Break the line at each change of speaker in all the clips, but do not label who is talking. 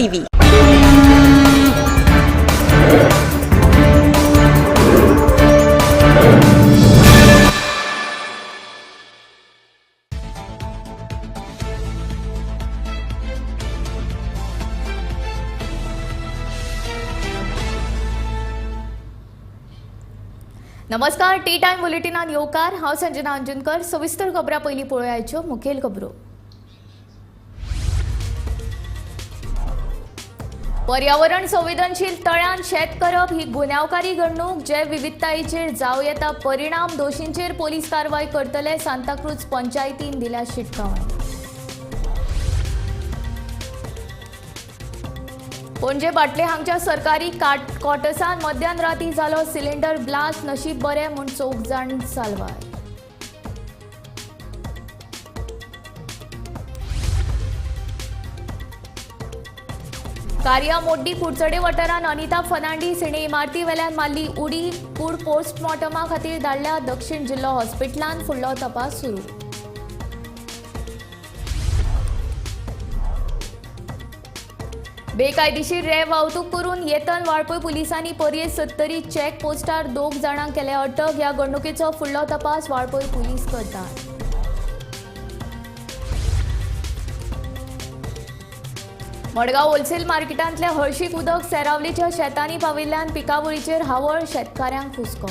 TV.
नमस्कार, T time बुलेटिनान येवकार. हांव संजना अंजुनकर. सविस्तर खबरां पयलीं पळोवयाच्यो मुखेल खबरो. पर्यावरण संवेदनशील तळ्यान शेत करप ही गुन्यांवकारी घडणूक. जैवविविधतायेचेर जावं येता परिणाम. दोशींचेर पोलीस कारवाय करतले. सांताक्रूज पंचायतीन दिल्या शिटकावणी. पणजे बाटले हांगच्या सरकारी क्वॉर्टर्सान मध्यान राती जालो सिलिंडर ब्लास्ट. नशीब बरें म्हूण चौग जाण साल्वार. कारिया मोड्डी कुडचडे वाठारांत अनिता फर्नांडीस हिणे इमारती वेल्यान मारली उडी. कूड पोस्टमॉर्टमा खातीर धाडल्या दक्षिण जिल्लो हॉस्पिटलांत. फुडलो तपास सुरू. बेकायदेशीर रेंव वाहतूक करून येतन वाळपय पुलिसांनी पर्ये सत्तरी चेक पोस्टार दोग जाणांक केल्या अटक. ह्या घडणुकेचो फुडलो तपास वाळपय पुलीस करतात. मडगांव होलसेल मार्केटांतले हळशीक उदक सेरावलीच्या शेतांनी पाविल्ल्यान पिकावळीचेर हावळ. शेतकाऱ्यांक हुस्को.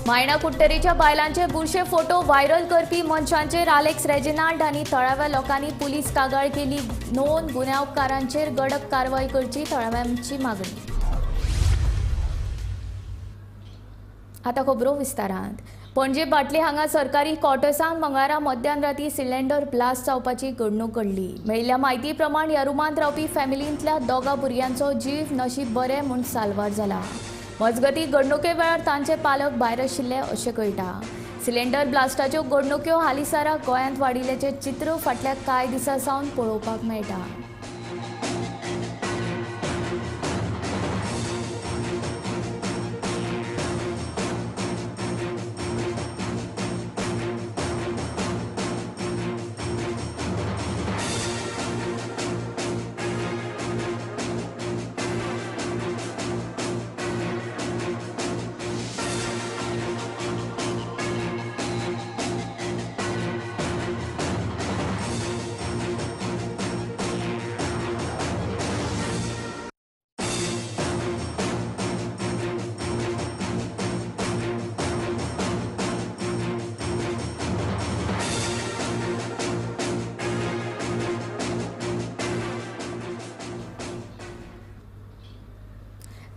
मायणा कुडटरेच्या बायलांचे बुरशे फोटो व्हायरल करपी मनशांचेर आलेक्स रेजिनाल्ड आनी थळाव्या लोकांनी पुलीस कागाळ केली नोंद. गुन्यांवकारांचेर गडक कारवाय करची थळाव्यांची मागणी. आता खबरो विस्तारांत. पणजे बाटले हांगा सरकारी क्वॉर्टर्सान मंगळारा मध्यान राती सिलिंडर ब्लास्ट जावपाची घडणूक घडली. मेळिल्ल्या म्हायती प्रमाण ह्या रुमांत रावपी फॅमिलींतल्या दोगा भुरग्यांचो जीव नशीब बरें म्हूण साल्वार जाला. मजगती घडणुके वेळार तांचे पालक भायर आशिल्ले अशें कळटा. सिलिंडर ब्लास्टाच्यो घडणुक्यो हालींसराक गोंयांत वाडिल्ल्याचें चित्र फाटल्या कांय दिसां सावन पळोवपाक मेळटा.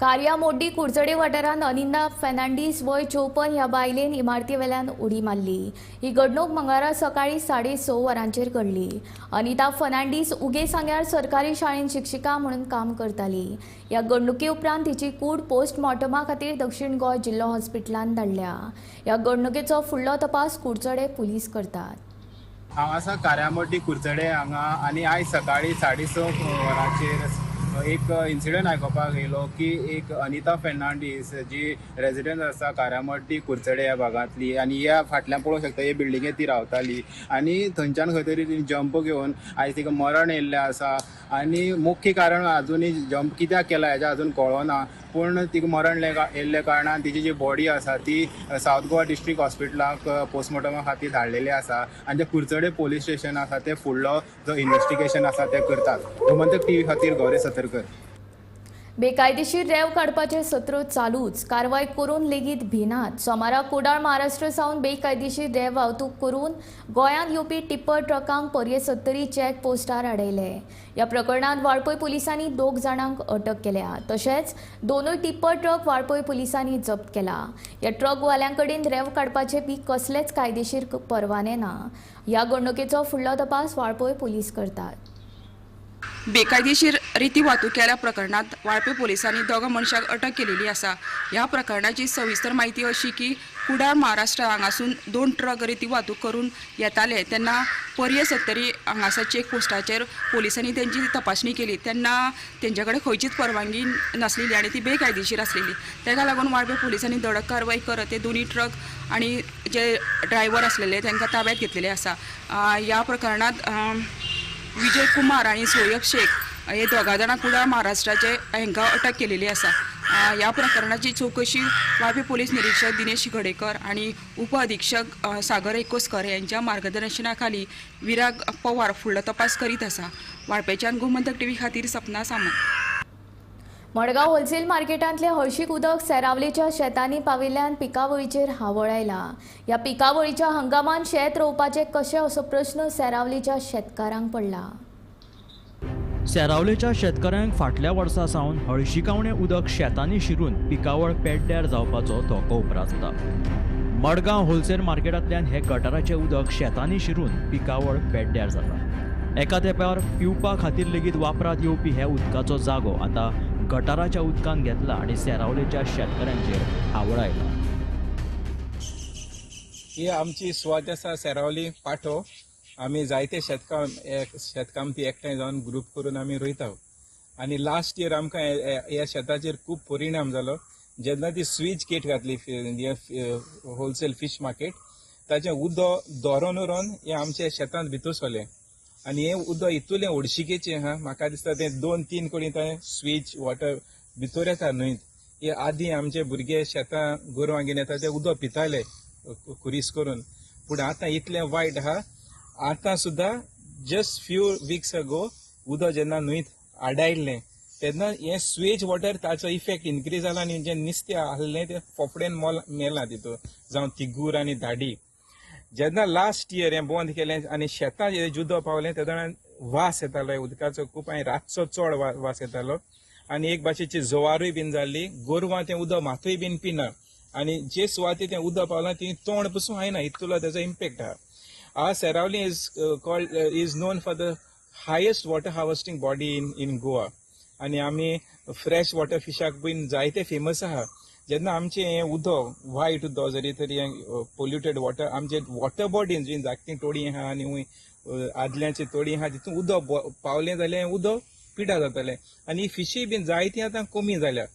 कारिया मोड्डी कुडचडे वाठारांत अनिंदा फर्नांडीस वय 54 ह्या बायलेन इमारतीवेल्यान उडी मारली. ही घडणूक मंगळारा सकाळी 6:30 वरांचेर घडली. अनिता फर्नांडीस उगे सांग्यार सरकारी शाळेंत शिक्षिका म्हणून काम करताली. ह्या घडणुके उपरांत तिची कूड पोस्टमॉर्टमा खातीर दक्षिण गोंय जिल्लो हॉस्पिटलांत धाडल्या. ह्या घडणुकेचो फुडलो तपास कुडचडे पुलीस करतात.
हांव आसा काऱ्यामोड्डी कुडचडे हांगा आनी आयज सकाळी 6:30 वरांचेर एक इन्सिडंट आयकुपाक येयलो की एक अनिता फर्नांडीस जी रेजिडंट आसा काऱ्यामड्डी कुडचडे ह्या भागांतली आनी ह्या फाटल्यान पळोवंक शकता हे बिल्डिंगेंत ती रावताली आनी थंयच्यान खंय तरी ती जंप घेवन आयज तिका मरण येयल्लें आसा आनी मुख्य कारण आजुनूय जंप कित्याक केला हेजें अजून कळना, पूण तिका मरण येयल्ल्या कारणान तिची जी बॉडी आसा ती सावथ गोवा डिस्ट्रिक्ट हॉस्पिटलाक पोस्टमॉर्टमा खातीर धाडलेली आसा आनी जे कुडचडे पोलीस स्टेशन आसा ते फुडलो जो इन्वेस्टिगेशन आसा ते करतात. गोमंतक टीव्ही खातीर गौरी सतरकर.
बेकायदेशीर रेंव काडपाचें सत्र चालूच. कारवाय करून लेगीत भिनात. सोमारा कुडाळ महाराष्ट्र सावन बेकायदेशीर रेंव वाहतूक करून गोंयांत येवपी टिप्पर ट्रकांक पर्ये सत्तरी चेक पोस्टार आडयले. ह्या प्रकरणांत वाळपय पुलिसांनी 2 जाणांक अटक केल्या. तशेंच 2 टिप्पर ट्रक वाळपय पुलिसांनी जप्त केला. ह्या ट्रकवाल्यां कडेन रेंव काडपाचे बी कसलेच कायदेशीर परवाने ना. ह्या घडणुकेचो फुडलो तपास वाळपय पुलीस करतात.
बेकायदेशीर रिती वाहतूक केल्या प्रकरणांत वाळपय पोलिसांनी 2 मनशांक अटक केलेली आसा. ह्या प्रकरणाची सविस्तर म्हायती अशी की कुडाळ महाराष्ट्र हांगासून 2 ट्रक रेती वाहतूक करून येताले तेन्ना पर्ये सत्तरी हांगासर चेक पोस्टाचेर पोलिसांनी तेंची तपासणी केली तेन्ना तेंचे कडेन खंयचीच परवानगी नासलेली आनी ती बेकायदेशीर आसलेली. तेका लागून वाळपे पोलिसांनी धडक कारवाय करत ते दोनी ट्रक आनी जे ड्रायव्हर आसलेले तांकां ताब्यात घेतलेले आसा. ह्या प्रकरणांत विजय कुमार आनी सोयब शेख हे दोगा जाणां कुडाळ महाराष्ट्राचे हांकां अटक केलेली आसा. ह्या प्रकरणाची चवकशी वाळपे पोलीस निरीक्षक दिनेश गडेकर आनी उप अधीक्षक सागर एकोस्कर यांच्या मार्गदर्शना खाली विराग पवार फुडलो तपास करीत आसा. वाळपेच्यान गोमंतक टीव्ही खातीर सपना सामंत.
मडगांव होलसेल मार्केटांतले हळशीक उदक सेरावलेच्या शेतांनी पाविल्ल्यान पिकावळीचेर हावळ आयला. ह्या पिकावळीच्या हंगामांत शेत रोवपाचें कशें असो प्रस्न सेरावलेच्या शेतकारांक पडला.
सेरावलेच्या शेतकऱ्यांक फाटल्या वर्सा सावन हळशिकावणें उदक शेतांनी शिरून पिकावळ पेड्ड्यार जावपाचो धोको उप्रासता. मडगांव होलसेल मार्केटांतल्यान हे गटाराचें उदक शेतांनी शिरून पिकावळ पेड्ड्यार जाता. एका तेंपार पिवपा खातीर लेगीत वापरांत येवपी हे उदकाचो जागो आतां गटाराच्या उदकान घेतला आनी सेरावलेच्या शेतकऱ्यांचेर हावळ आयला.
ही आमची सुवात आसा सेरावली पाटो. आमी जायते शेतकामती एकठांय जावन ग्रूप करून आमी रोयता आनी लास्ट इयर आमकां ह्या शेताचेर खूब परिणाम जालो. जेन्ना ती स्विच गेट घातली होलसेल फीश मार्केट, ताचें उदक दोरोन उरोन हें आमच्या शेतांत भितर सरलें आनी हें उदक इतलें हळशिकेचें आहा, म्हाका दिसता तें 2-3 कडेन तें स्विच वॉटर भितर येता न्हंयत. हे आदीं आमचे भुरगे शेतां गोरवां घेवन येता ते उदक पिताले खुरीस करून, पूण आतां इतलें वायट आहा. आतां सुद्दां जस्ट फ्यू विक्स अगो उदक जेन्ना न्हंयत आडायल्लें तेन्ना हें स्वेज वॉटर ताचो इफेक्ट इनक्रीज जाला आनी जें नुस्तें आहलें तें फोफडेन मेलां तितून, जावं तिगूर आनी धाडी. जेन्ना लास्ट इयर हें बंद केलें आनी शेतां जुदो पावलें तेन्ना वास येतालो उदकाचो खूब आनी रातचो चड वास येतालो आनी एक भाशेची जवारूय बीन जाल्ली. गोरवां तें उदक मातूय बीन पिना आनी जे सुवातेर तें उदक पावलां ती तोंड पसून आयना, इतलो ताचो इम्पॅक्ट आहा. Our Seraulim is called is known for the highest water harvesting body in Goa आनी आमी फ्रेश वॉटर फिशाक बीन जायते फेमस आहा. जेन्ना आमचें हें उदक वायट उदक जरी तरी पोल्युटेड वॉटर आमचे वॉटर बॉडीन जी धाकटी तोडी आहा आनी आदल्यांची तोडी आहा तितून उदक पावलें जाल्यार उदक पिडा जातलें आनी ही फिशी बीन जायती आतां कमी जाल्या.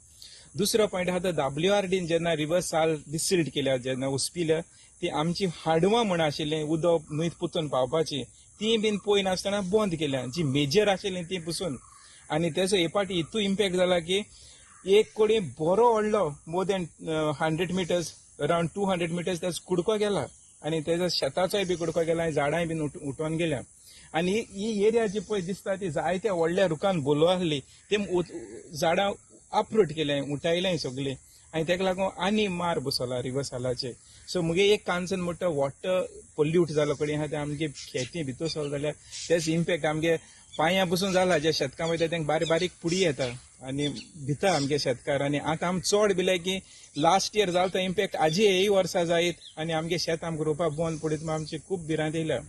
दुसरो पॉयंट आहा तो WRDन जेन्ना रिवर साल डिसिल्ट केल्या, जेन्ना उसपिल्या ती आमची हाडवां म्हण आशिल्लीं उदक न्हंयत पुतून पावपाची ती बीन पळय नासतना बंद केल्या, जी मेजर आशिल्ली ती पसून. आनी तेजो हे पाटी इतू इम्पॅक्ट जाला की एक कडेन बरो व्हडलो more than 100 meters around 200 meters तेजो कुडको गेला आनी तेजो शेताचोय बी कुडको गेला आनी झाडांय बीन उठोवन गेल्या. आनी ही एरिया जी पळय दिसता ती जायत्या व्हडल्या रुखान बोलो आसली, ते झाडां अपरूट केलें, उठायलें सगळें आनी तेका लागून आनी मार बसला रिवर सालाचेर. सो मुगे एक कांचन म्हणटा वॉटर पोल्यूट जालो कडेन आहा तें आमगे शेती भितर सरलो जाल्यार तेच इम्पॅक्ट आमगे पांयां पसून जाला. जे शेतकां वयता तांकां बारीक बारीक पुडी येता आनी भिता आमगे शेतकार. आनी आतां आम चड भिले की लास्ट इयर जालो तो इम्पॅक्ट आजी हेय वर्सा जायत आनी आमगे शेत आमकां रोवपाक बंद पडीत म्हूण आमची खूब भिरांत येयल्या.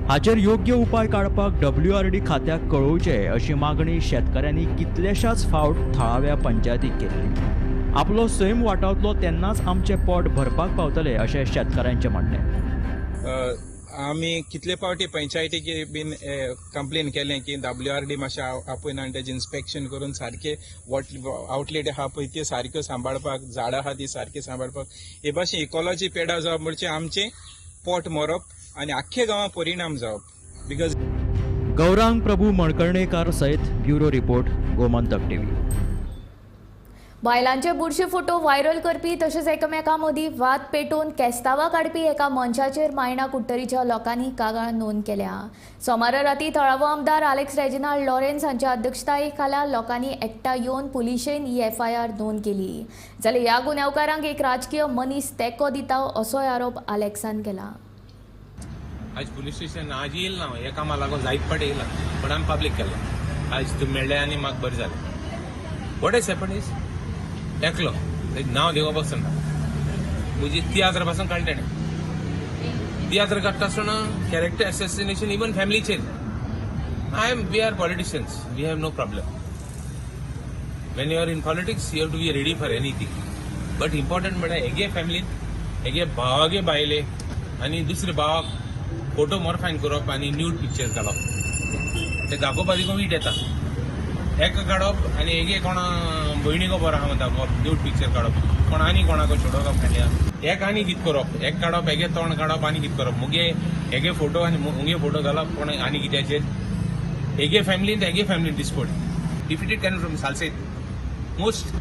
हाचेर योग्य उपाय काडपाक WRD खात्याक कळोवचें अशी मागणी शेतकऱ्यांनी कितलेशाच फावट थळाव्या पंचायतीक केल्ली. आपलो सैम वाटावतलो तेन्नाच आमचें पोट भरपाक पावतलें अशें शेतकऱ्यांचें म्हणणें.
आमी कितले फावटी पंचायतीक बीन कंप्लेन केलें की WRD मातशें आपयन आनी तेजें इन्स्पेक्शन करून सारकें आवटलेट आहा पळय त्यो सारक्यो सांबाळपाक, झाडां आहा ती सारकी सांबाळपाक. हे भाशेन इकॉलॉजी पेडा जावप म्हणजे आमचें पोट मरप आनी आख्खे गांवां परिणाम जावप. Because
Gaurang Prabhu Malkarnekar सयत ब्युरो रिपोर्ट, गोमंतक टीव्ही.
बायलांचे बुरशे फोटो व्हायरल करपी तशेंच एकामेकां मदीं वाद पेटोवन केस्तांवां काडपी एका मनशाचेर मायणा कुडटरीच्या लोकांनी कागाळ नोंद केल्या. सोमारा राती थळावो आमदार आलेक्स रेजिनाल्ड लॉरेन्स हांच्या अध्यक्षताये खाला लोकांनी एकठांय येवन पुलिशेन ही एफआयआर नोंद केली. जाल्यार ह्या गुन्यांवकारांक एक राजकीय मनीस तेंको दिता असोय आरोप आलेक्सान केला.
आज पुलीस स्टेशन आज येयल ना ह्या कामा लागून जायत फाटी येयला, पूण आमी पब्लीक केला. आज तूं मेळ्ळें आनी म्हाका बरें जालें. What is happen is एकलो नांव घेवपाक पसून म्हजी तियात्र पासून काडलें तेणें. तियात्र काडटा आसतना कॅरेक्टर एसेसिनेशन इवन फॅमिलीचेर. I am we are politicians, we have no problem. When you are in politics you have to be ready for anything. But important म्हळ्यार हेगे फॅमिलीन हेगे भावागे बायले आनी दुसरे भावाक फोटो मोरफायन करप आनी न्यूड पिक्चर काडप ते दाखोवपा देखून वीट येता. एका काडप आनी हेगे कोणा भयणीको बरो आहा म्हणटा न्यूड पिक्चर काडप, कोण आनी कोणाक छोडोवप फाटल्यान एक आनी कित करप, एक काडप हेगे तोंड काडप आनी कित करप, मुगे हेगे फोटो आनी मुगे फोटो घालप कोण आनी कित्याचेर. हेगे फॅमिलीन हेगे फॅमिलीन डिस्पोट defeated can from Salcete, most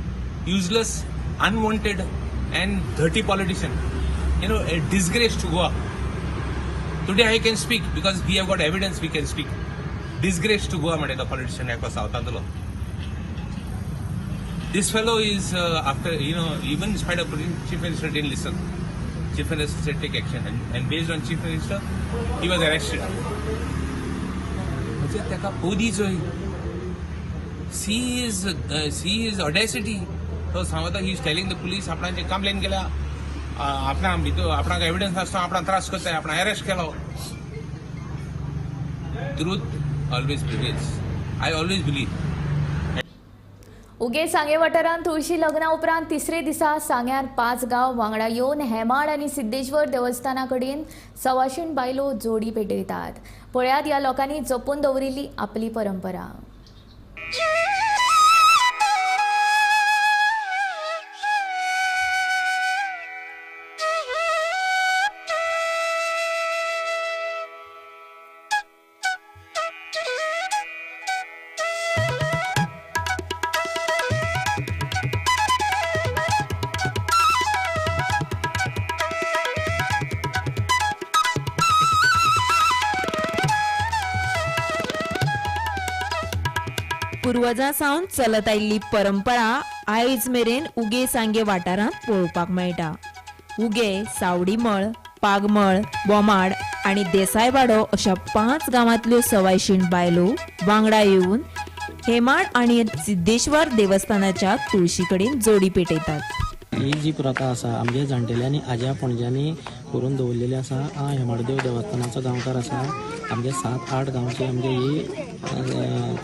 useless, unwanted and dirty politician, you know, a disgrace to Goa. Today I can speak because we have got evidence, we can speak. Disgrace to Goa म्हणजे तो politician एका सावथांतलो. This fellow is after, you know, even in spite of Chief Minister didn't listen. Chief Minister said take action, and based on Chief Minister he was arrested. म्हणजे ताका पोदी चोय, see his audacity. तो सांगता, he is telling the police आपणाचे complain केल्या, आपणा भितर आपणाक एविडन्स आसता, आपणा त्रास करता, आपणा अरेस्ट केलो. Truth always prevails, I always believe.
उगे सांगे वाठारांत तुळशी लग्ना उपरांत तिसरे दिसा सांग्यार 5 गांव वांगडा येवन हेमाड आनी सिद्धेश्वर देवस्थाना कडेन सवाशीण बायलो जोडी पेटयतात. पळयात ह्या लोकांनी जपून दवरिल्ली आपली परंपरा.
पुर्वजां सावन चलत आयिल्ली परंपरा आयज मेरेन उगे सांगे वाठारांत पळोवपाक मेळटा. उगे, सावडीमळ, पागमळ, बोमाड आनी देसायवाडो अशा 5 गांवांतल्यो सवायशीण बायलो वांगडा येवन हेमाड आनी सिद्धेश्वर देवस्थानाच्या तुळशी कडेन जोडी पेटयतात.
ही जी प्रथा आसा आमगे जाणटेल्यांनी आज्या पणज्यांनी करून दवरलेली आसा. हांव हेमाडदेव देवस्थानाचो गांवकार आसा. आमगे 7-8 गांवची आमगे ही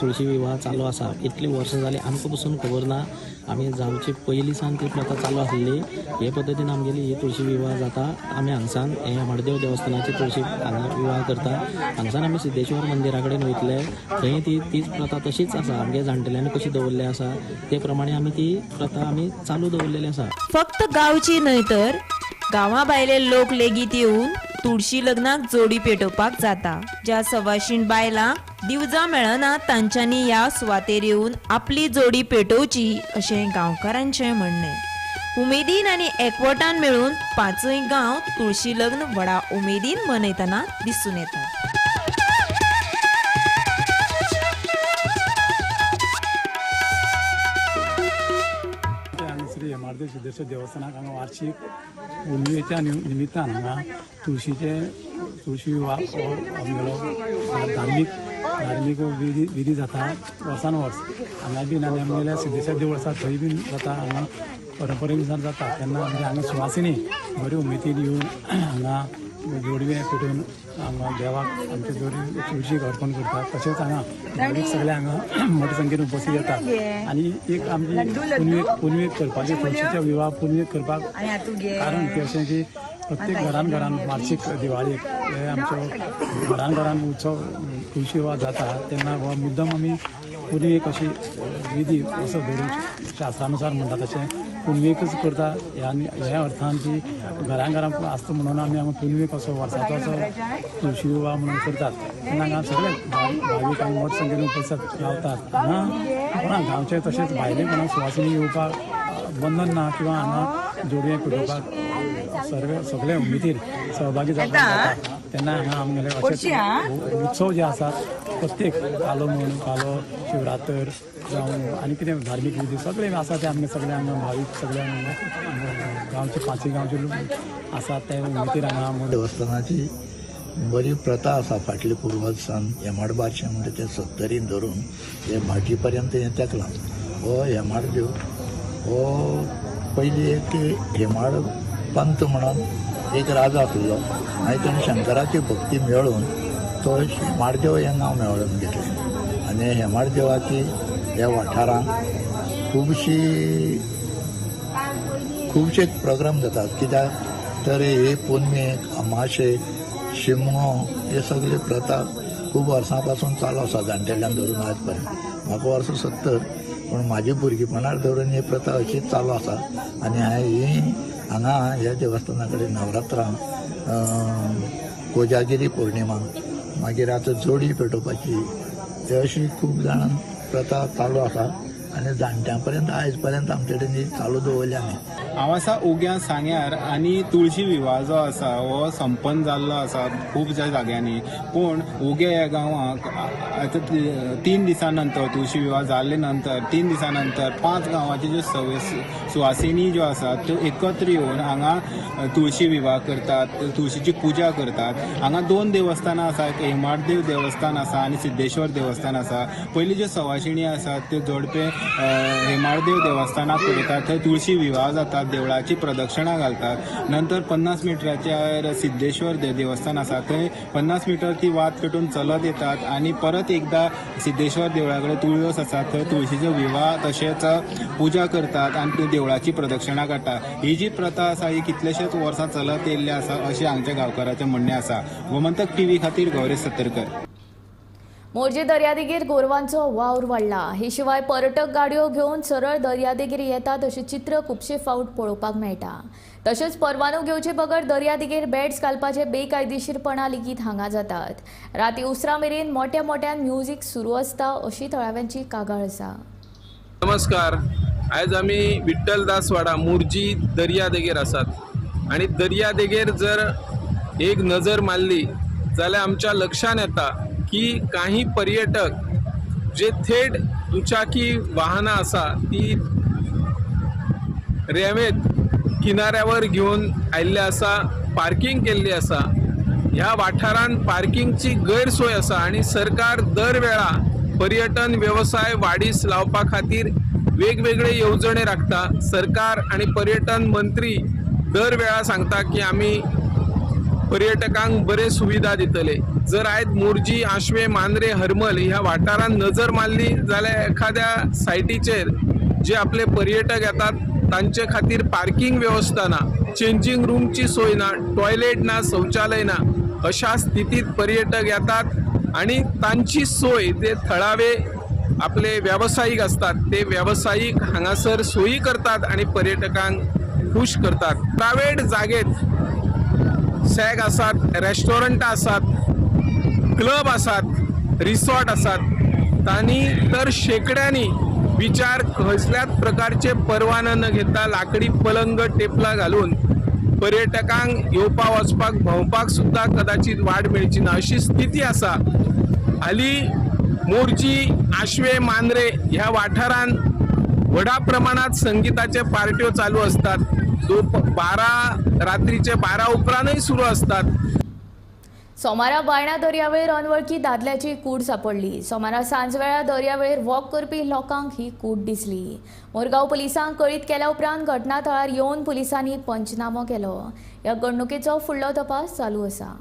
तुळशी विवाह चालू आसा. इतली वर्सां जाली आमकां पसून खबर ना. आमी जावची पयलीं सावन ती प्रथा चालू आसली. हे पद्दतीन आमगेली ही तुळशी विवाह जाता. आमी हांगसान हे हेमाडदेव देवस्थानाची तुळशी हांगा विवाह करता. हांगसान आमी सिद्धेश्वर मंदिरा कडेन वयतले, थंय ती तीच प्रथा तशीच आसा. आमगे जाणटेल्यांनी कशी दवरली आसा ते प्रमाणे आमी ती प्रथा आमी चालू दवरलेली आसा.
फक्त गांवची न्हय तर गांवा भायले लोक लेगीत येवन तुळशी लग्नाक जोडी पेटोवपाक जाता. ज्या सवाशीण बायलांक दिवजां मेळना तांच्यांनी ह्या सुवातेर येवन आपली जोडी पेटोवची अशें गांवकारांचें म्हणणें. उमेदीन आनी एकवटान मेळून 5 गांव तुळशी लग्न व्हडा उमेदीन मनयतना दिसून येता.
श्री हेमाडदेव सिद्धेश्वर देवस्थानाक हांगा वार्षिक पुनवेच्या निमित्तान हांगा तुळशीचे तुळशी विवाह हो आमगेलो धार्मीक धार्मीक विधी जाता वर्सान वर्स हांगा बीन. आनी आमगेल्या सिद्धेश्वर देवूळ आसा थंय बीन जाता. हांगा परंपरेनुसार जाता. तेन्ना आमगे हांगा सुवासिनी बरी उमेदीन येवन हांगा जोडवे पेटोवन हांगा देवाक आमचे जोडी तुळशीक अर्पण करतात. तशेंच हांगा भावीक सगळे हांगा मोठ्या संख्येन उपस्थित येतात. आनी एक आमची पुनवेक करपाची तुळशीच्या विवाह पुनवेक करपाक कारण तें अशें की प्रत्येक घरान घरान वार्षिक दिवाळेक हे आमचो घरान घरान उत्सव तुळशी विवाह जाता. तेन्ना हो मुद्दम आमी पुनवेक अशी विधी असो धरून शास्त्रानुसार म्हणटा तशें पुनवेकच करता. ह्या अर्थान की घरान घरान आसता म्हणून आमी हांगा पुनवेक असो वर्साचो असो तुळशी विवाह म्हणून करतात. तेन्ना हांगा सगळे भावीक हांगा मोठ्या संख्येन उपस्थित रावतात. हांगा कोणा गांवचे तशेंच भायले कोणा सुवासिनी येवपाक बंधन ना किंवा हांगा जोडये पेटोवपाक सर्व सगळे उमेदीन सहभागी जावपाक जाता. तेन्ना हांगा आमगेले अशे उत्सव जे आसात प्रत्येक कालो म्हण, कालो शिवरात्र जावं आनी कितें धार्मीक विधी सगळे आसा ते आमगे सगळे हांगा भावीक सगळे गांवचे 5 गांवचे लोक आसात ते उमेदीन हांगा.
देवस्थानाची बरी प्रथा आसा फाटले पुर्वज सावन हेमाड बादशा म्हणटा ते 70 धरून हे भाटी पर्यंत हें तेकलां. हो हेमाडदेव हो पयलीं एक हेमाड पंत म्हणून एक राजा आसलो. मागीर ताणें शंकराची भक्ती मेळून तो हेमाडदेव हें नांव मेळोवन घेतलें. आनी हेमाडदेवाची ह्या वाठारांत खुबशी खुबशे प्रोग्राम जातात. कित्याक तर हे पुनमेक, अमाशेक, शिमगो हे सगळे प्रथा खूब वर्सां पासून चालू आसा, जाणटेल्यान धरून आज पर्यंत. म्हाका वर्सां 70, पूण म्हाजे भुरगेपणार धरून ही प्रथा अशीच चालू आसा. आनी हांवें ही हांगा ह्या देवस्थाना कडेन नवरात्रां, कोजागिरी पौर्णिमा, मागीर आतां जोडी पेटोवपाची, हे अशी खूब जाणां प्रथा चालू आसा आनी जाणट्यां पर्यंत आयज पर्यंत आमचे कडेन ही चालू दवरल्या आमी.
हांव आसा उग्या सांग्यार आनी तुळशी विवाह जो आसा हो संपन्न जाल्लो आसा खुबश्या जाग्यांनी, पूण उग्या ह्या गांवाक आतां 3 दिसां नंतर तुळशी विवाह जाल्ले नंतर 3 दिसां नंतर 5 गांवाचे ज्यो सुवासिनी ज्यो आसा त्यो एकत्र येवन हांगा तुळशी विवाह करतात, तुळशीची पुजा करतात. हांगा 2 देवस्थानां आसा, एक हेमाडदेव देवस्थान आसा आनी सिद्धेश्वर देवस्थान आसा. पयलीं ज्यो सवाशिणी आसात त्यो जोडपे हेमाडदेव देवस्थानाक पळयतात, थंय तुळशी विवाह जातात, देवळाची प्रदक्षिणा घालतात. नंतर 50 मिटराचेर सिद्धेश्वर देवस्थान आसा, थंय 50 मिटर ती वात पेटून चलत येतात आनी परत एकदा सिद्धेश्वर देवळा कडेन तुळस आसा, थंय तुळशीचो विवाह तशेंच पुजा करतात आनी देवळाची प्रदक्षिणा काडटात. ही जी प्रथा आसा ही कितलेशेच वर्सां चलत येयल्ली आसा अशें हांगच्या गांवकाराचें म्हणणें आसा. गोमंतक टीव्ही खातीर गौरेश सत्तरकर.
मोरजे दर्यादेगेर गोरवांचो वावर वाडला. हे शिवाय पर्यटक गाडयो घेवन सरळ दर्यादेगेर येतात अशें चित्र खुबशे फावट पळोवपाक मेळटा. तशेंच परवानो घेवचे बगर दर्यादेगेर बेड्स घालपाचे बेकायदेशीरपणा लेगीत हांगा जातात. राती उसरां मेरेन मोठ्या मोठ्यान म्युझिक सुरू आसता अशी थळाव्यांची कागाळ आसा.
नमस्कार, आयज आमी विठ्ठलदास वाडा मोरजी दर्यादेगेर आसात आनी दर्यादेगेर जर एक नजर मारली जाल्यार आमच्या लक्षान येता की काही पर्यटक जे थेट दुचाकी वाहनां आसा ती रेंवेत किनाऱ्यावर घेवन आयिल्ले आसा, पार्किंग केल्ली आसा. ह्या वाठारांत पार्किंगची गैरसोय आसा आनी सरकार दर वेळा पर्यटन वेवसाय वाडीस लावपा खातीर वेगवेगळे येवजणे राखता. सरकार आनी पर्यटन मंत्री दर वेळा सांगता की आमी पर्यटकांक बरे सुविधा दितले. जर आयज मोरजी, आशवे, मांद्रे, हरमल ह्या वाठारांत नजर मारली जाल्यार एखाद्या सायटीचेर जे आपले पर्यटक येतात तांचे खातीर पार्किंग वेवस्था ना, चेंजींग रूमची सोय ना, टॉयलेट ना, शौचालय ना, अशा स्थितीत पर्यटक येतात आनी तांची सोय ते थळावे आपले व्यावसायिक असतात ते व्यावसायिक हांगासर सोयी करतात आनी पर्यटकांक खुश करतात. प्रायवेट जागेत सॅग आसात, रेस्टॉरंटां आसात, क्लब आसात, रिसॉर्ट आसात, तांणी तर शेकड्यांनी विचार कसल्याच प्रकारचे परवाना न घेता लाकडी पलंग टेपलां घालून पर्यटकांक येवपा वचपाक भोंवपाक सुद्दां कदाचित वाट मेळची ना अशी स्थिती आसा. हालीं मोरजी, आशवे, मांद्रे ह्या वाठारांत व्हडा प्रमाणात संगीताचे पार्ट्यो चालू असतात, 12 रात्रीचे 12 उपरांतय सुरू असतात.
सोमारा बायणा दर्यावेळेर अनवळखी दादल्याची कूड सापडली. सोमारा सांजवेळा दर्यावेळेर वॉक करपी लोकांक ही कूड दिसली. मोरगांव पुलिसांक कळीत केल्या उपरांत घटना थळार येवन पुलिसांनी पंचनामो केलो. ह्या घडणुकेचो फुडलो तपास चालू आसा.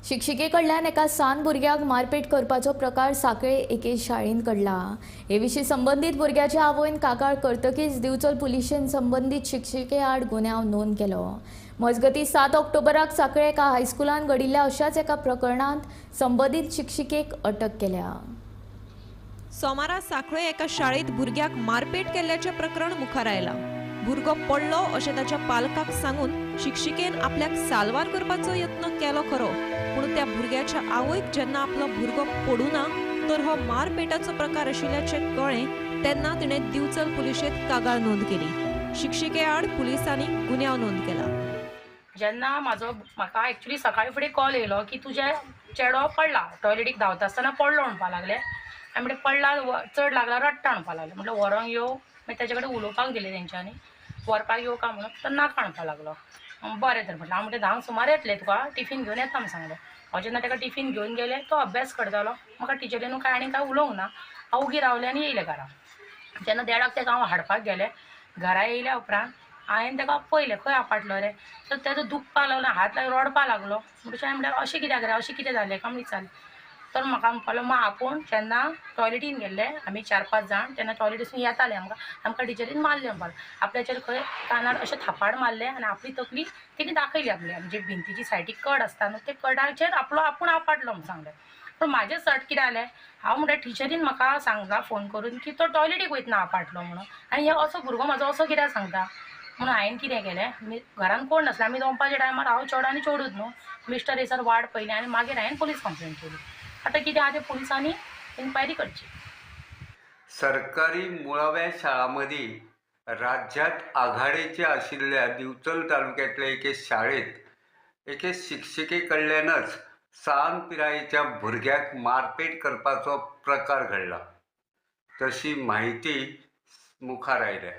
शिक्षिके कडल्यान एका सान भुरग्याक मारपेट करपाचो प्रकार साखळे एके शाळेन घडला. हे विशीं संबंदीत भुरग्याच्या आवयन कागाळ करतकीच दिवचल पुलिशेन संबंदीत शिक्षिके आड गुन्यांव नोंद केलो. मजगतीं 7 ऑक्टोबराक साखळे एका हायस्कुलान घडिल्ल्या अशाच एका प्रकरणांत संबंदीत शिक्षिकेक अटक केल्या.
सोमारा साखळे एका शाळेत भुरग्याक मारपेट केल्ल्याचें प्रकरण मुखार आयलां. भुरगो पडलो अशें ताच्या पालकाक सांगून शिक्षिकेन आपल्याक साल्वार करपाचो यत्न केलो खरो, पूण त्या भुरग्याच्या आवयक जेन्ना आपलो भुरगो पडूना तर हो मारपेटाचो प्रकार आशिल्ल्याचें कळ्ळें तेन्ना तिणें दिवचल पुलिशेंत कागाळ नोंद केली. शिक्षिके आड पुलिसांनी गुन्यांव नोंद केला.
जेन्ना म्हाका एक्चुअली सकाळी फुडें कॉल येयलो की तुजें चेडो पडला, टॉयलेटीक धांवता आसतना पडलो म्हणपाक लागले. आनी म्हणलें पडला चड लागला रडटा म्हणपाक लागले. म्हटलें व्हरोंक यो, मागीर ताचे कडेन उलोवपाक गेले तेंच्यांनी, व्हरपाक यो काय म्हणून, तर नाका म्हणपाक लागलो. बरें तर म्हटलें, हांव म्हणलें 10 सुमार येतलें तुका टिफीन घेवन येता म्हूण सांगलें. हांव जेन्ना ताका टिफीन घेवन गेलें तो अभ्यास करतालो, म्हाका टिचरीन कांय आनी कांय उलोवंक ना, हांव उगी रावलें आनी येयलें घरा. जेन्ना 1:30 ताका हांव हाडपाक गेलें, घरा येयल्या उपरांत हांवें ताका पळयलें खंय आपटलो रे, तर तेजो दुखपाक लागलो, हात लागलो, रडपाक लागलो. म्हणटकीर हांवें म्हणलें अशें कित्याक रे, अशें कितें जालें काय म्हूण विचारलें. तर म्हाका म्हणपाक लागलो आपूण जेन्ना टॉयलेटीन गेल्ले आमी 4-5 जाण, तेन्ना टॉयलेटीसून येताले, आमकां टिचरीन मारलें म्हणपाक लागलो. आपल्याचेर खंय कानार अशें थापाड मारलें आनी आपली तकली तिणें दाखयली आपली, म्हणजे भिंतीची सायडीक कड आसता न्हू ते कडाचेर आपलो आपूण आपटलो म्हूण सांगलें. पूण म्हाजें सट कितें जालें, हांव म्हणटा टिचरीन म्हाका सांगला फोन करून की तो टॉयलेटीक वयतना आपटलो म्हणून, आनी हे असो भुरगो म्हाजो असो कित्याक सांगता म्हणून हांवें कितें केलें, घरान कोण नासलें, आमी दोनपारच्या टायमार हांव चेडो आनी चेडूच न्हू, मिस्टर येसर वाट पळयली आनी मागीर हांवें पुलीस कंप्लेन केली. आतां कितें आहा तें पुलिसांनी इन्क्वायरी करची.
सरकारी मुळाव्या शाळां मदीं राज्यांत आघाडेचे आशिल्ल्या दिवचल तालुक्यांतले एके शाळेंत एके शिक्षिके कडल्यानच सान पिरायेच्या भुरग्याक मारपेट करपाचो प्रकार घडला, तशी म्हायती मुखार आयल्या.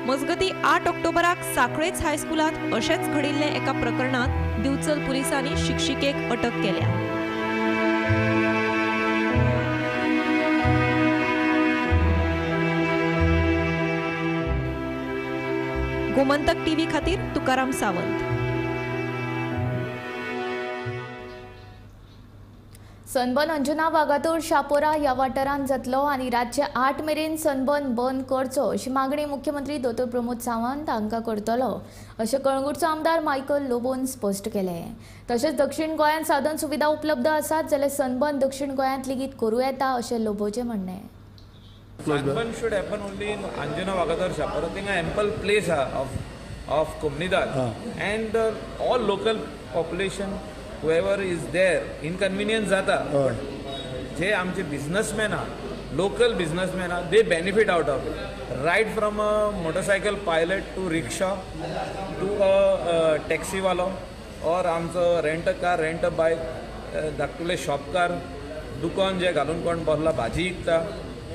मजगतीं 8 ऑक्टोबराक साखळेच हायस्कुलांत अशेंच घडिल्ले एका प्रकरणांत दिवचल पुलिसांनी शिक्षिकेक अटक केल्या. गोमंतक टीव्ही खातीर तुकाराम सावंत.
सनबर्न अंजुना वागातोर शापोरा ह्या वाठारांत जातलो आनी रातचे 8 मेरेन सनबर्न बंद करचो अशी मागणी मुख्यमंत्री दोतोर प्रमोद सावंत हांकां करतलो अशें कळंगूटचो आमदार मायकल लोबोन स्पश्ट केलें. तशेंच दक्षिण गोंयांत साधन सुविधा उपलब्ध आसात जाल्यार सनबर्न दक्षिण गोंयांत लेगीत करूं येता अशें लोबोचें म्हणणें.
Sunburn should happen only in Anjuna Vagator Chapora. थिंगा एम्पल प्लेस आहा of Comunidade and all local population whoever is there, inconvenience जाता, but जे आमचे बिझनेसमॅन आहा, लोकल बिझनेसमॅन आहा, they benefit out of it. Right from a motorcycle pilot to rickshaw to a टॅक्सीवालो or आमचो rent a car, rent a bike, धाकटुले शॉपकार, दुकान जे घालून कोण बसला भाजी विकता,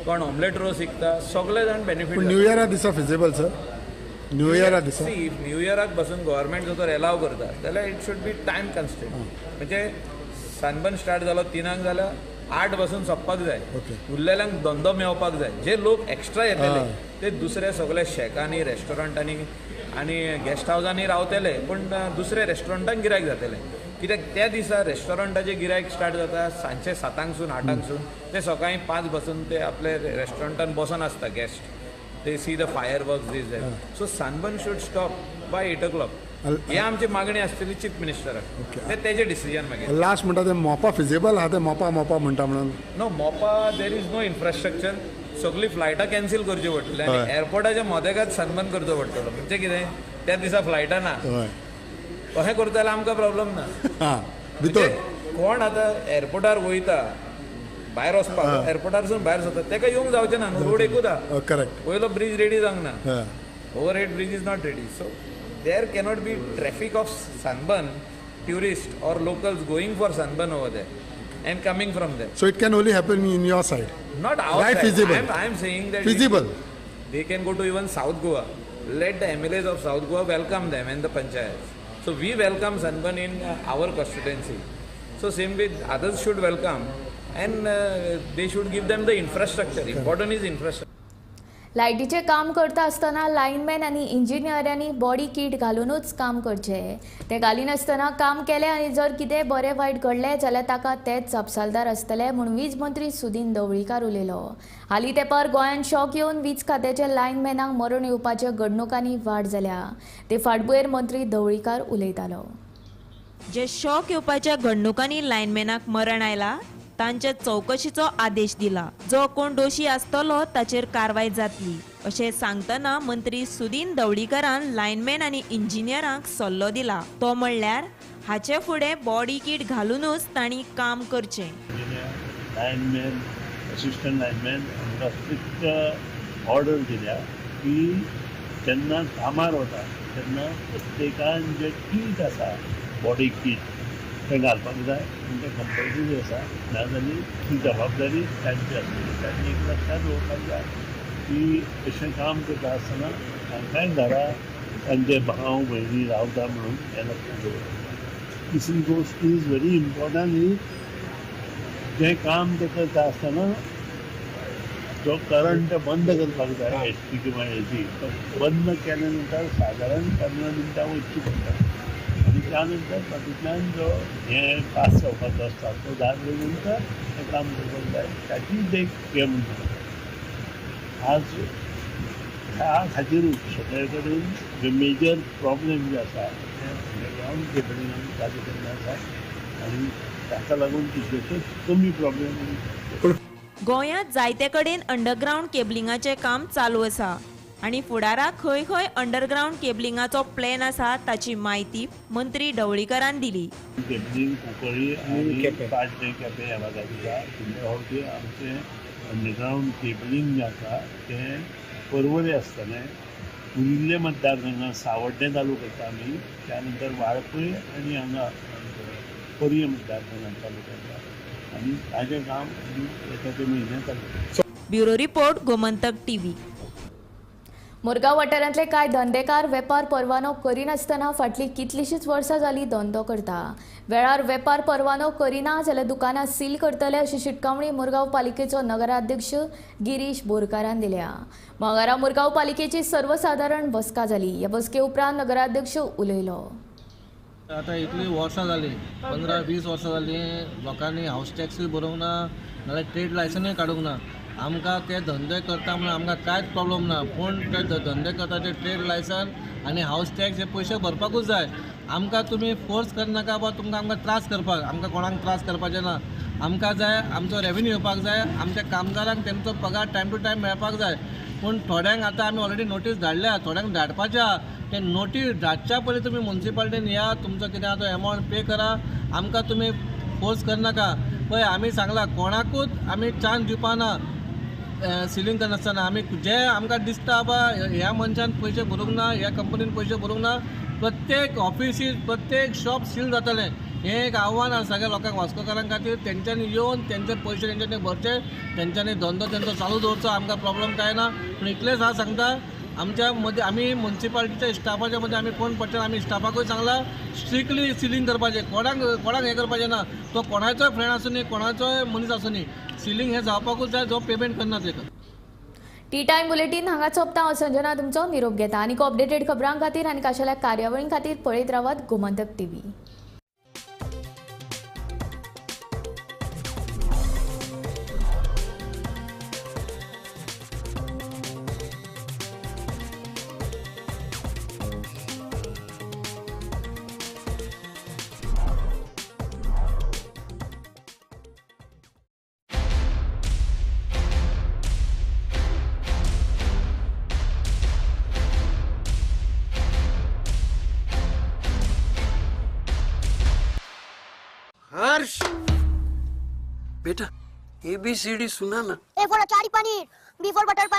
कोण ऑमलेट रोस विकता, सगळे जाण बेनिफीट.
न्यू इयरा दिसा फिजिबल सर? न्यू इयरा दिसा
सी न्यू इयराक बसून गव्हर्मेंट जर एलाव करता जाल्यार it should be time constant. म्हणजे सनबर्न स्टार्ट जालो 3 जाल्यार 8 बसून सोंपपाक जाय, उरलेल्यांक धंदो मेळपाक जाय. जे लोक एक्स्ट्रा येतले ते दुसरे सगळे शॅकांनी, रेस्टॉरंटांनी आनी गेस्ट हावजांनी रावतले, पूण दुसरे रेस्टॉरंटांक गिरायक जातले. कित्याक त्या दिसा रेस्टॉरंटाचे गिरायक स्टार्ट जाता सांजचे 7 8 ते सकाळी 5 बसून ते आपले रेस्टॉरंटान बसून आसता guest. They see the fireworks, this that. So sunburn should stop by 8 o'clock. हे आमची मागणी आसतली चीफ मिनिस्टराक, ते तेजे डिसिजन मागीर.
लास्ट म्हणटा ते मोपा फिजिबल आहा, ते मोपा मोपा म्हणटा म्हणून.
No, Mopa there is no infrastructure. सगळी फ्लायटां कॅन्सील करची पडटली आनी एअरपोर्टाच्या मदेकात सनबर्न करचो पडटलो. म्हणजे कितें त्या दिसा फ्लायटां ना, अशें करता जाल्यार आमकां प्रॉब्लम ना. भितर कोण आतां एअरपोर्टार वयता भायर वचपाक, एअरपोर्टारसून भायर सरता तेका येवंक जावचें ना, रोड एकूच आहा,
करेक्ट,
वयलो ब्रीज रेडी जावंक ना, overhead bridge is not ready. So there cannot be traffic of sunburn tourist or locals going for sunburn over there and coming from there.
So it can only happen in your side,
not our side.
Feasible.
I am saying that
feasible.
They can go to even South Goa. Let the MLAs of South Goa welcome them and the panchayats. So we welcome sunburn in our constituency. So same way others should welcome and they should give them the infrastructure. Important is infrastructure.
लायटीचें काम करता आसतना lineman आनी इंजिनियरांनी body कीट घालुनूच काम करचें. ते घालिनासतना काम केलें आनी जर कितें बरें वायट घडलें जाल्यार ताका तेच जापसालदार आसतले म्हूण वीज मंत्री सुदीन ढवळीकार उलयलो. हालीं तेंपार गोंयांत शॉक येवन वीज खात्याच्या लायनमॅनांक मरण येवपाच्या घडणुकांनी वाड जाल्या. ते फाटभुंयेर मंत्री ढवळीकार उलयतालो.
जे शॉक येवपाच्या घडणुकांनी लायनमॅनाक मरण आयला तांच्या चवकशीचो आदेश दिला. जो कोण दोशी आसतलो ताचेर कारवाय जातली अशें सांगतना मंत्री सुदीन ढवळीकारान लायनमॅन आनी इंजिनियरांक सल्लो दिला. तो म्हणल्यार हाचे फुडें बॉडी कीट घालुनूच तांणी काम करचें.
लायनमॅन, असिस्टंट लायनमॅन हांकां स्ट्रिक्ट ऑर्डर दिल्या की जेन्ना कामार वता तेन्ना प्रत्येकान जें कीट आसा बॉडी कीट तें घालपाक जाय आनी तें कंपल्सरी आसा. नाजाल्यार ही जबाबदारी तांची आसतली. तांणी एक लक्षांत दवरपाक जाय की अशें काम करता आसतना तांकांय घरा तांचे भाव भयणी रावता म्हणून हें लक्षांत दवरपाक जाय. तिसरी गोश्ट is very important ही जें काम तें करता आसतना जो करंट बंद करपाक जाय एच टी किंवा ए सी तो बंद केल्या नंतर सादारण 15 मिनटां वचची पडटा आनी त्यानंतर तातूंतल्यान जो हें पास जावपाचो आसता तो जाले नंतर तें काम करपाक जाय. ताची देख हें म्हणटा आज ह्या खातीरूच सगळे कडेन जे मेजर प्रॉब्लेम जे आसा ते अंडरग्रावंड केबलिंग आमी चालू केल्लें आसा आनी ताका लागून कितलेशेच कमी प्रॉब्लेम.
गोंयांत जायते कडेन अंडरग्रावंड केबलिंगाचें काम चालू आसा आनी फुडाराक खंय खंय अंडरग्रावंड केबलिंगाचो प्लॅन आसा ताची म्हायती मंत्री ढवळीकारान दिली.
केबलिंग कुंकळ्ळी आनी पाड्डें केपें ह्या भागांत आसा. फुडल्या फावटी आमचें अंडरग्रावंड केबलिंग जें आसा तें पर्वरी आसतलें. उरिल्ले मतदारसंघात सावड्डें चालू करता आमी, त्या नंतर वाळपय आनी हांगा पर्ये मतदारसंघात चालू करता आनी ताजें काम येता ते म्हयन्यात चालू.
Bureau report, Gomantak TV.
Murgaon वाठारांतले कांय धंदेकार वेपार परवानो करिनासतना फाटलीं कितलींशींच वर्सां जालीं धंदो करता. वेळार वेपार परवानो करिना जाल्यार दुकानां सील करतले अशी शिटकावणी मुरगांव पालिकेचो नगराध्यक्ष गिरीश बोरकारान दिल्या. मंगळारा मुरगांव पालिकेची सर्वसादारण बसका जाली. ह्या बसके उपरांत नगराध्यक्ष उलयलो.
आतां इतलीं वर्सां जालीं, 15-20 वर्सां जालीं, लोकांनी हावस टॅक्सूय भरूंक ना, नाल्यार ट्रेड लायसनूय काडूंक ना. आमकां ते धंदे करता म्हणून आमकां कांयच प्रॉब्लम ना, पूण ते धंदे करता ते ट्रेड लायसन आनी हावस टॅक्स हे पयशे भरपाकूच जाय. आमकां तुमी फोर्स करनाका बा तुमकां आमकां त्रास करपाक, आमकां कोणाक त्रास करपाचें ना. आमकां जाय आमचो रेवेन्यू येवपाक जाय, आमच्या कामगारांक तेमचो पगार टायम टू टायम मेळपाक जाय. पूण थोड्यांक आतां आमी ऑलरेडी नोटीस धाडल्या, थोड्यांक धाडपाच्या. ते नोटीस धाडच्या पयलीं तुमी मुन्सिपालिटीन या, तुमचो कितें आहा तो एमावंट पे करा. आमकां तुमी फोर्स करनाका. पळय आमी सांगलां कोणाकूच आमी चान्स दिवपा ना सिलींग करनासतना. आमी जे आमकां दिसता बा ह्या मनशान पयशे भरूंक ना, ह्या कंपनीन पयशे भरूंक ना, प्रत्येक ऑफिसीर प्रत्येक शॉप सील जातलें. हें एक आव्हान आसा सगळ्या लोकांक, वास्कोकारां खातीर. तेंच्यांनी येवन तेंचे पयशे तेंच्यांनी भरचे, तेंच्यांनी धंदो तेंचो चालू दवरचो. आमकां प्रॉब्लम कांय ना. पूण इतलेंच हांव सांगता, आमच्या मदीं आमी मुन्सिपालिटीच्या स्टाफाच्या मदीं आमी कोण पडटा, आमी स्टाफाकूय सांगलां स्ट्रिक्टली सिलींग करपाचें. कोणाक कोणाक हें करपाचें ना, तो कोणाचोय फ्रेंड आसूं न्ही, कोणाचोय मनीस आसूं न्ही, सिलींग हें जावपाकूच जाय जो पेमेंट करना तेका.
टी टायम बुलेटीन हांगा सोंपता. हांव संजना तुमचो निरोप घेता. आनीक अपडेटेड खबरां खातीर आनी खाशेल्या कार्यावळीं खातीर पळयत रावात गोमंतक टीव्ही.
हर्ष बेटा ABCD सुना ना।
A for achari paneer, B for butter paneer.